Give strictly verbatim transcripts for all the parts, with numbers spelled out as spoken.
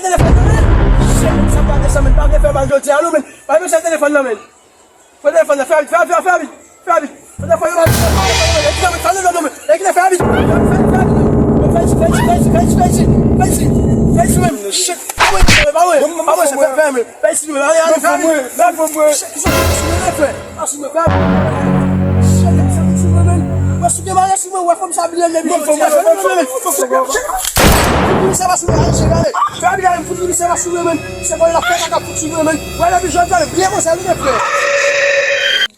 Bay telefòn nan, men. Shit, men, sa pa desann, men. Pa vle fè mal jodi a, non, men. Bay mesye telefòn nan, men. Pran telefòn nan, fè vit, fè vit, fè vit, fè vit. Pran telefòn nan, men. Telefòn nan, men. Sa nou nan, men. Fè vit, fè vit, fè vit, fè vit. Fè vit, fè vit, fè vit, fè vit, fè vit, fè vit, men. Shit. Pa mwen, pa mwen, pa mwen, se fè, fè, men. Fè vit, men. Allez, allez, fè vit. Fè vit, fè vit. Shit, fè vit, fè vit. Asou mwen, fè a. Chèlè, sa fout sou mwen, menn. Mwen sou demare sou mwen, wè fanm sa byen leve jodi a. Fè a byen fout sou mwen, ale, chèlè, ale. Fè a byen, ale, fout misye pa sou mwen, menn. Se bon, l ap fè kaka fout sou mwen, menn. Wè, depi jodi a, byen konsa, li te fè.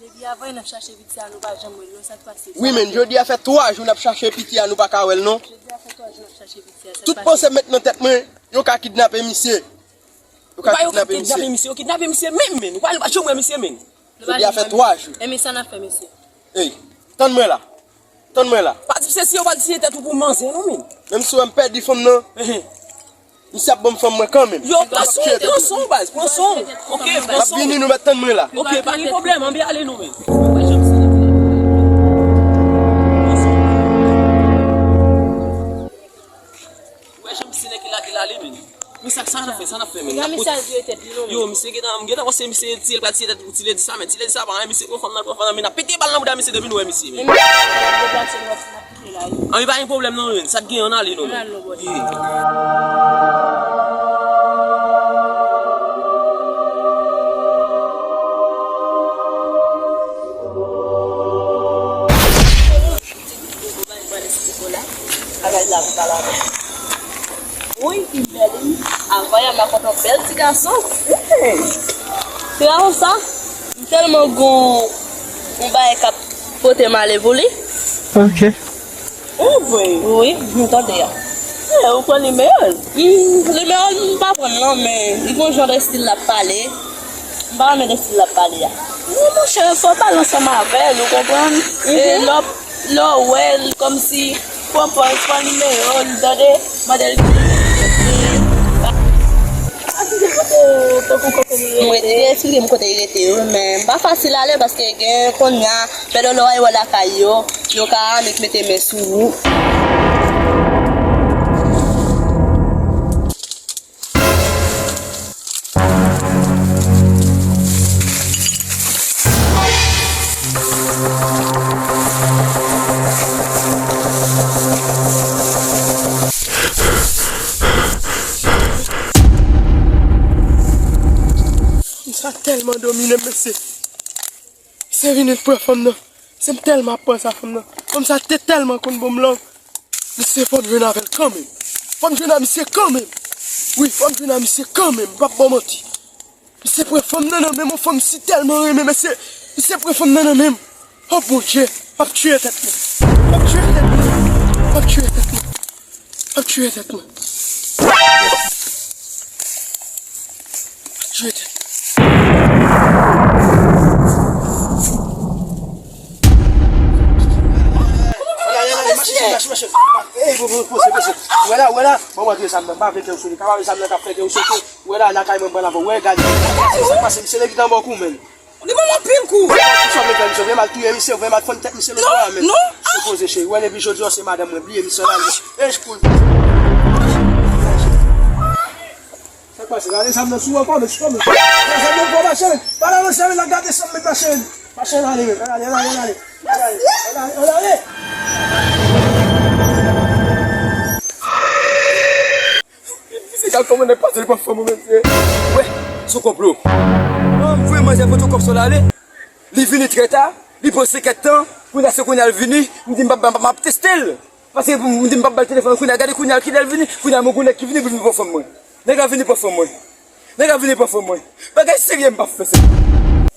Depi avan, n ap chache pitit sa, nou pa janm wè l, non, sa k pase? Wi, menn, jodi a fè twa jou n ap chache pitit a, nou pa ka wè l, non. Jodi a fè twa jou n ap chache pitit sa, sa k pase? Tout panse m met nan tèt mwen, yo ka kidnape misye. Yo ka kidnape misye. Yo kidnape misye menm, menn. Ou pa, ou pa janm wè misye, menn. Jodi a fè twa jou. E men sa n ap fè, mesye? Ey, tann mwen la. Tann mwen la. Pa di se si yo pa di se tèt ou pou manzè, non, menn. Menm si w wè m pèdi fanm nan, misye ap ban m fanm mwen kanmenm. Yo, pran son, pran son, baz, pran son. Ok, pran son. M ap vini, nou mèt tann mwen la. Ok, pa gen pwoblèm, anbe ale, non, menn. Ou wè jan misye nèk ki lage l ale, menn. Men sa, sa n ap fè, sa n ap fè, menn? Gade misye al vire tèt li, non, menn. Yo, misye gentan, m gentan panse misye tiye, l pral tiye tèt, tiye ledi sa, men tiye ledi sa pa anyen, misye pran fanm nan, pran fanm nan, men n ap pete bal nan bouda misye depi nou wè misye, menn. Men misye ap deplase, nou ap, n ap kite la, wi. Anben, pa gen pwoblèm, non, menn. Sa k genyen, ann ale, non, menn. Ann ale, non, bòs. Bagay la, m pa la. Wi, Kimberly, avanyè m pa kontan bèl ti gason. Ti gason sa, m tèlman gon yon bagay k ap pote m ale pou li. Ok. Ou vre? Wi, m tande a. E, ou pran nimewo l? Hmm, nimewo l, m pa pran l non, men li gon jan de stil l ap pale. M pa renmen de stil l ap pale a. Non, monchè, fò w pale ansanm avè l, ou konprann? E lè w, lè w wè l, kòmsi, pran pòz, pran nimewo l, tande? Mande l ki kote, tankou kote li rete. Mwen te eksplike m kote li rete, wi, men m pa fasil ale paske gen kounye a, fè dolo a yo lakay yo, yo ka annik mete men sou ou. Fanm sa tèlman domine m, mesye. Misye vin, li pran fanm nan. Se m tèlman ap panse a fanm nan. Fanm sa te tèlman konn bon m long. Misye, fò m jwenn avè l kanmenm. Fò m jwenn a misye kanmenm. Wi, fò m jwenn a misye kanmenm. M p ap ba w manti. Misye pran fanm nan nan men m, yon fanm si tèlman renmen, mesye. Misye pran fanm nan nan men m. O Bondye, m ap tiye tèt mwen. M ap tiye tèt mwen. M ap tiye tèt mwen. M ap tiye tèt mwen. M ap tiye tèt mwen. Ey, poze, poze, poze. Wè la, wè la. Bon, mwen, zam nan, m pa vle fè w sou li. Kapab zam nan k ap fè ke w sote. Wè la, lakay mwen, m pran avè w. Wè, gade. Sa k pase, misye, nèg ki t anba w kou, menn. Li ban m anpil kou. Sa w vle fè, misye? Vle m al touye misye, vle m al fann tèt misye lòt bò a, menn. Non. Se poze, cheri. Wè, depi jodi a, se madanm mwen, bliye misye la. Ej, koul. Sa k pase? Gade zam nan sou ankò, men sou kòm. Gade zam nan ankò, mache, men. Pa la, mache, men, la, gade zam, men, mache, men. Mache, ale, men. Ale, ale, ale, ale. Ale, ale, ale, ale. Misye, gade kòman nèg pase, li pran fanm ou, mesye. Wè, se yon konplo. Non, m voye manzè pote kòb sou la ale. Li vini trè ta, li pran senk èdtan. Kounye a se kounye a l vini, m di m p ap, m ap, m ap teste l. Paske m di m p ap ba l telefòn, kounye a gade kounye a kilè l vini, kounye a m gon nèg ki vini pou vin pran fanm mwen. Nèg la vini pran fanm mwen. Nèg la vini pran fanm mwen. Bagay serye m p ap fè se.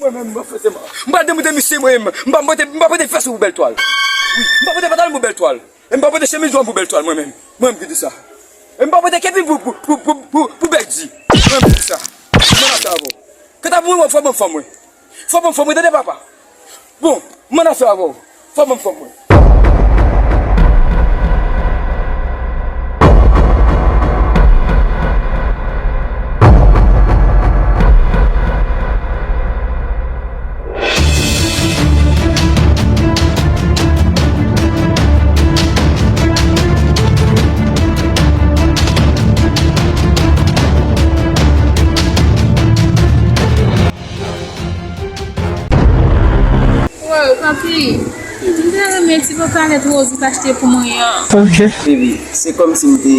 Mwen menm m p ap fè se. M pral demoute misye mwen menm. M p ap pote, m p ap pote vès pou bèl twal. Wi, m p ap pote pantalon pou bèl twal. E m pa pote chemiz jòn pou bèl twal mwen menm. Mwen menm ki di sa. E m pa pote kepi pou, pou, pou, pou, pou, pou bèl di. Mwen menm ki di sa. Mwen ap fè avè w. Kanta pou mwen, fò ban m fanm mwen. Fò ban m fanm mwen, tande papa. Bon, mwen ap fè avè w. Fò ban m fanm mwen. Wow, papi, m ta renmen ti pantalèt wòz ou t achte pou mwen an. Ok. Baby, se kòmsi m te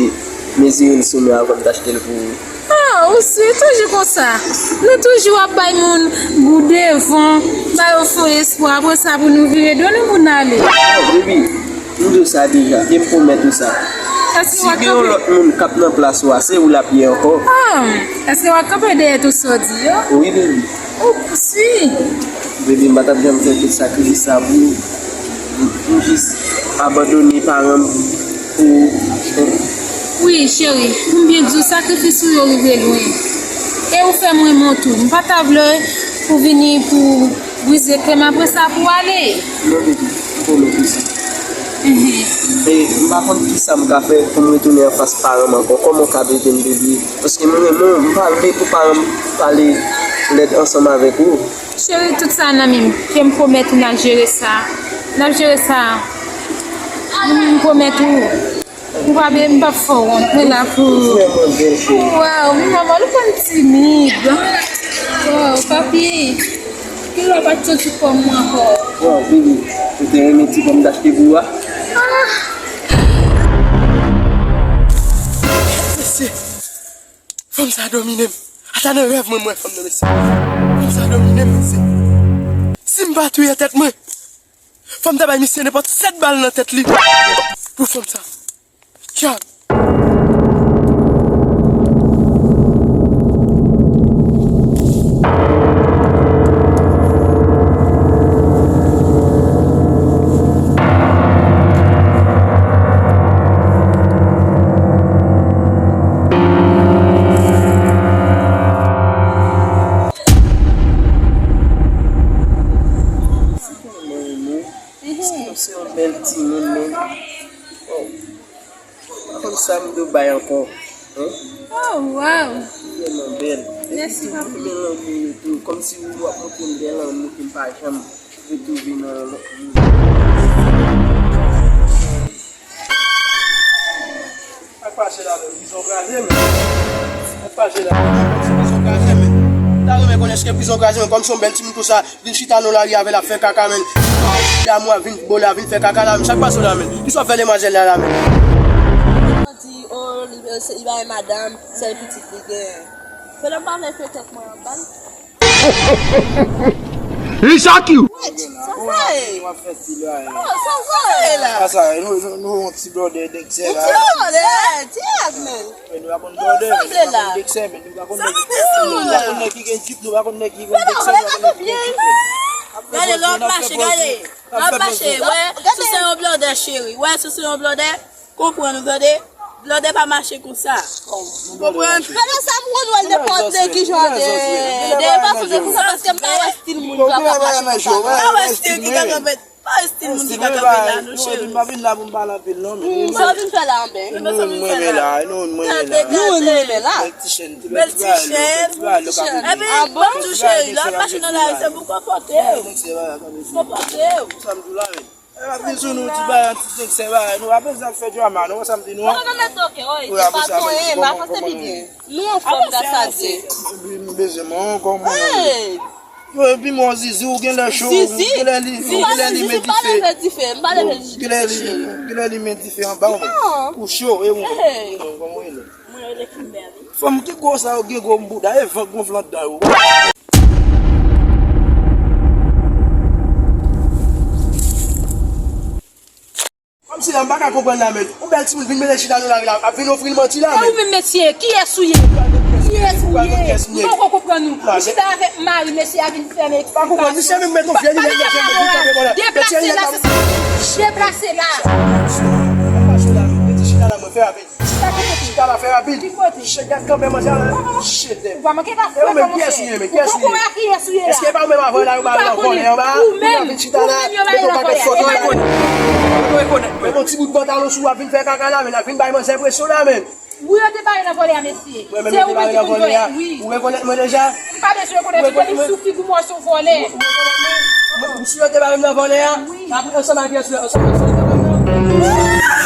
mezire l sou men avan m t achte l pou ou. Ah, ou si, toujou konsa. Nou toujou ap bay moun gou devan, ba yo fo espwa, apre sa pou nou vire do nou pou n ale. Oh, baby, m di w sa deja, e m pwomèt ou sa. Si gen yon lòt moun k ap nan plas ou a, se ou l ap ye ankò. Ah, èske w ap kanpe dèyè tout sa w di yo? Wi, baby. Ou si. Baby, m pa t ap janm fè tout sakrifis sa pou ou. M, m jis abandone paran m pou ou. Wi, cheri, pou m byen di w, sakrifis ou yo rive lwen. E ou fè m renmen w tou. M pa ta vle ou vini pou brize kè m apre sa pou w ale. Non, baby, m pwomèt ou sa. Mhm. E m pa konn kisa m ka fè pou m retounen anfas paran m ankò. Kòman w ka ede m, baby? Paske m renmen w, m pa vle pou paran m pale lèd ansanm avèk ou. Cheri, tout sa nan men m. Ke m pwomèt ou n ap jere sa. N ap jere sa. M pwomèt ou. Ou pa byen, m p ap fè w wont. Mwen la pou ou. Vrèman bèl, cheri. Waw, m manman, ou konn timid. Waw, papi. Kilè w pa t santi kò m ankò? Waw, baby. Ou te renmen ti pòm m t achte pou ou a? Ah! Mesye, fanm sa domine m. Ata nan rèv mwen, m wè fanm nan, mesye. Fanm sa domine m, mesye. Si m pa touye tèt mwen, fò m ta bay misye nenpòt sèt bal nan tèt li. Pou fanm sa. Tchak. Ou se yon bèl timoun, men. Oh. Pa konn sa m dwe bay ankò. Hein? Oh, wow! Vrèman bèl. Mèsi, papi. Epi tou, men lanmou yo tou. Kòmsi ou ap montre m de lanmou ke m pa janm retwouve nan yon lòt moun. Sa k pase la menm? Prizon kraze, men. Sa k pase la menm? Kòmsi prizon kraze, men. M ta renmen konnen èske prizon kraze, men kòmsi yon bèl timoun konsa, vin chita nan lari avè l ap fè kaka, men. Damou a vin bole, a vin fè kaka la, men. Sa k pase w la, men? Kisa w fè demwazèl la, la, men? Di, oh, li, se, li bay madanm, sèl pitit li genyen. Fè lè m pa vle fè tèt mwen anba l. Li chak you. Sa sa ye? W ap fè ti la, eh. Oh, sa sa ye la? Sa sa ye? Nou, nou, nou yon ti blòdè dèk sè la. Yon ti blòdè, ti yaz, men. Men nou pa konn blòdè, men nou pa konn dèk sè, men nou pa konn nèg, nou pa konn nèg ki gen jip, nou pa konn nèg ki gen dèk sè, nou pa konn nèg ki gen jip, men. Gade lè w ap mache, gade. Lè w ap mache, wè, si w se yon blòdè, cheri, wè, si w se yon blòdè, konprann ou tande. Blòdè pa mache konsa. Konprann? Pandan sa, m konn wè l nenpòt nèg ki jan de, de fason de konsa, paske m pa wè stil moun ki ap mache konsa. M pa wè stil ki ka kanpe, pa wè stil moun ki ka kanpe la, non, cheri. M pa vin la pou m pale anpil, non, men. Sa w vin fè la, anben? Mwen, mwen renmen la, non, mwen renmen la. Nou, nou renmen la. Bèl ti chèn, bèl ti chèn. Epi, bon, tou cheri, lè w ap mache nan lari, se pou konpòte w. Konpòte w. Sa m di w la, men. E, ap vin sou nou, ti bagay, ti senk sè bagay. Nou pa bezwen ap fè drama, non, sa m di nou an. Wi, apre sa, men, kòman, kòman nou ye? Nou anfòm, gras a Dye. M bezwen mwen ankò, mwen. Yo, epi mwen, Zizi, ou genlè cho, ou genlè li, ou genlè limen dife. Ou genlè li, ou genlè limen dife anba w, men. Ou cho, e ou menm. Kòman w rele? Mwen rele Kimberly. Fanm ki gwo sa yo gen gwo bouda, e vant gonfle anndan yo. M pa ka konprann la, men. Yon bèl timoun vin mete chita nan lari la, ap vin ofri l manti la, men. E ou menm, mesye, kiyès ou ye? Kiyès ou ye? M poko konprann ou. Ou chita avèk mari mesye a vin fèmen eksplike. Pa konprann, misye menm met yon vye linèt nan je l, vin kanpe bò la. Deplase la, se sa. Deplase la. Chita la, mwen fè rapid. Chita la, fè rapid. Ki kote? Chèk, gad kanpe manzè a. Chèk. Ou pa manke pa fè kòmanse. Ou poko wè kiyès ou ye, men. Èske e pa ou menm avè la, yo ba yo nan vòlè anba a? Ou menm vin chita la, met yon pakèt foto la. Met yon ti bout pantalon sou, w ap vin fè kaka la, men, ap vin bay manzè presyon la, men. Wi, yo te bare nan vòlè a, mesye. Mwen menm, yo te bare nan vòlè a. Ou rekonèt mwen deja? M pa bezwen rekonèt ou, depi sou figi w, mwen se yon vòlè. Ou rekonèt mwen? Mwen, si yo te bare m nan vòlè a, apre ansanm ak yèsè, ansanm, ansanm, ansanm,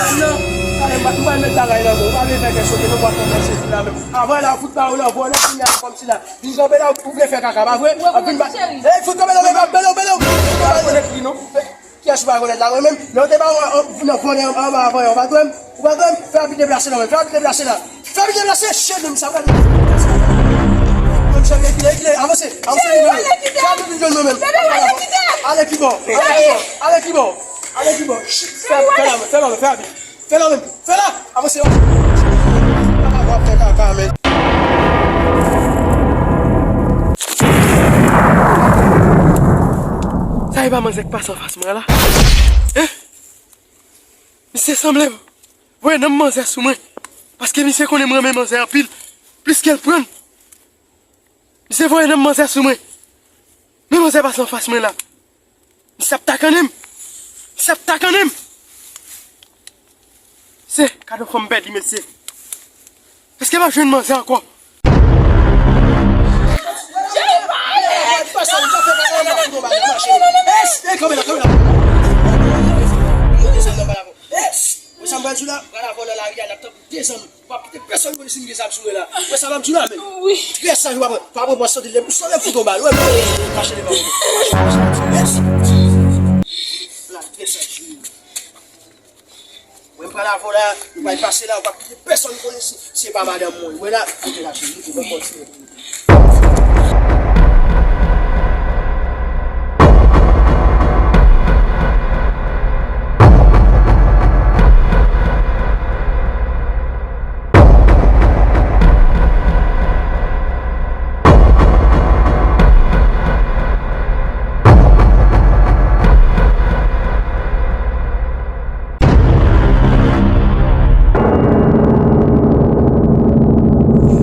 ansanm. Talè, m pa, m pral met bagay nan men w. Ou pa vle fè kè sote, non, w ap fè kè sote la menm. Avan la, ou fout bare w nan vòlè, kounye a, kòmsi la. Vin kanpe la, ou vle fè kaka, pa vre? Ap vin ba. Ey, fout kanpe la, men, belo, belo. Kiyès ou pa rekonèt la, mwen menm? Lè w te ba mwen, euh, nan vòlè anba avan, ou pa t wè m? Ou pa t wè m? Fè rapid deplase la, men. Fè rapid deplase la. Fè rapid deplase, chèf, men sa pral. Mwen, chèf, rekile, rekile, avanse, avanse, chèf, rekile. Fè rapid vin jwenn mwen menm. Ale ki bò, ale ki bò, ale ki bò, ale ki bò. Fè, fè la, men, fè la, men, fè rapid. Fè la menm. Fè la. Avanse. Papa w ap fè kaka, men. Sa e pa manzè k pase anfas mwen an la? Hein? Misye sanble voye nanm manzè sou mwen. Paske misye konnen m renmen manzè anpil. Plis ke l pran. Misye voye nanm manzè sou mwen. Men manzè pase anfas mwen la. Misye ap takannen m. Misye ap takannen m. Se kado fanm pèdi, mesye. Èske m ap jwenn manzè ankò? Ou sa m pral di w la, pral avè w nan lari a, n ap tankou de zanmi. Ou p ap kite pèsonn konnen si m gen zam sou mwen la. Ou wè sa m ap di w la, men. Wi. Trè saj, ou pa pran, pa pran pòz sante, lè pou sante fout on bal. Ou wè, kache devan mwen. Trè saj. Mwen, m pral avè w la, nou pral pase la, ou p ap kite pèsonn konnen si se pa madanm mwen. Ou wè la, ou te la, cheri, ou te pran kòd.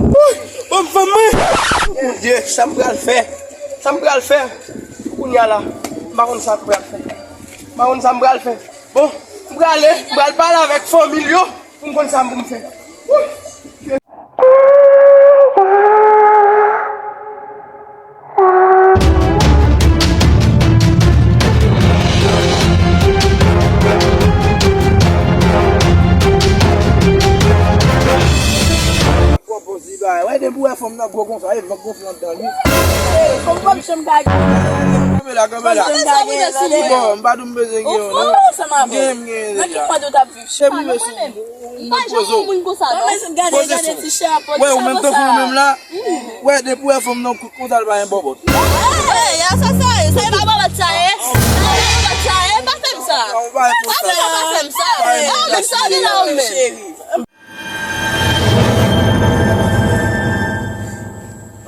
Woy! Ban m fanm mwen! Mon Dye, sa m pral fè? Sa m pral fè? Kounye a la, m pa konn sa m pral fè. M pa konn sa m pral fè. Bon, m prale, m pral pale avèk fanmi l yo pou m konn sa m pou m fè. Woy! Pwopoze bagay. Wè, depi w wè fanm nan gwo konsa, e van gonfle anndan li. Ey, fanm pa janm gade. Kanpe la, kanpe la. Bon, m pa di w m bezwen gen yon, non. M gen, m gen deja. Nan ki mond ou t ap viv? Epi m bezwen M pa janm wè yon moun konsa, non. Poze sou ou. Wè, ou menm tankou ou menm la. Wè, depi w wè fanm nan kout konsa, l pa gen bòbòt. Ey, a sa, sa ye, sa e pa bòbòt sa ye. Sa e pa bòbòt sa ye, pa fè m sa. Pa fè m sa, pa fè m sa. Ey, ou menm sa w gen la ou menm.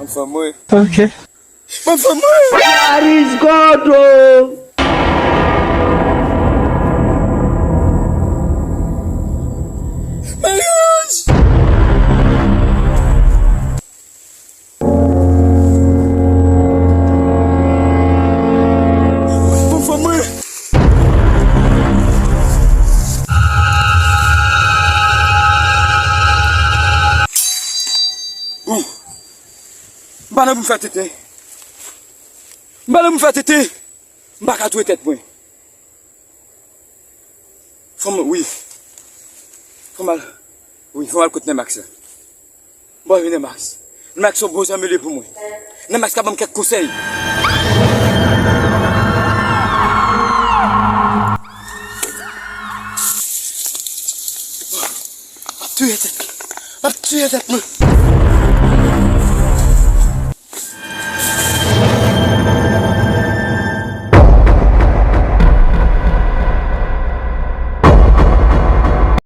Anfòm, wi. Ok. Bon, fò mwen. Paris Godo. Mariage. Bon, fò mwen. Bon. M pa nan pou m fè tenten. M pa nan pou m fè tenten. M pa ka touye tèt mwen. Fò m, wi. Fò m al, wi, fò m al kot Nèmax la. M pral jwenn Nèmax. Nèmax se yon bon zanmi li pou mwen. Nèmax ka ban m kèk konsèy. M ap touye tèt mwen. M ap touye tèt mwen.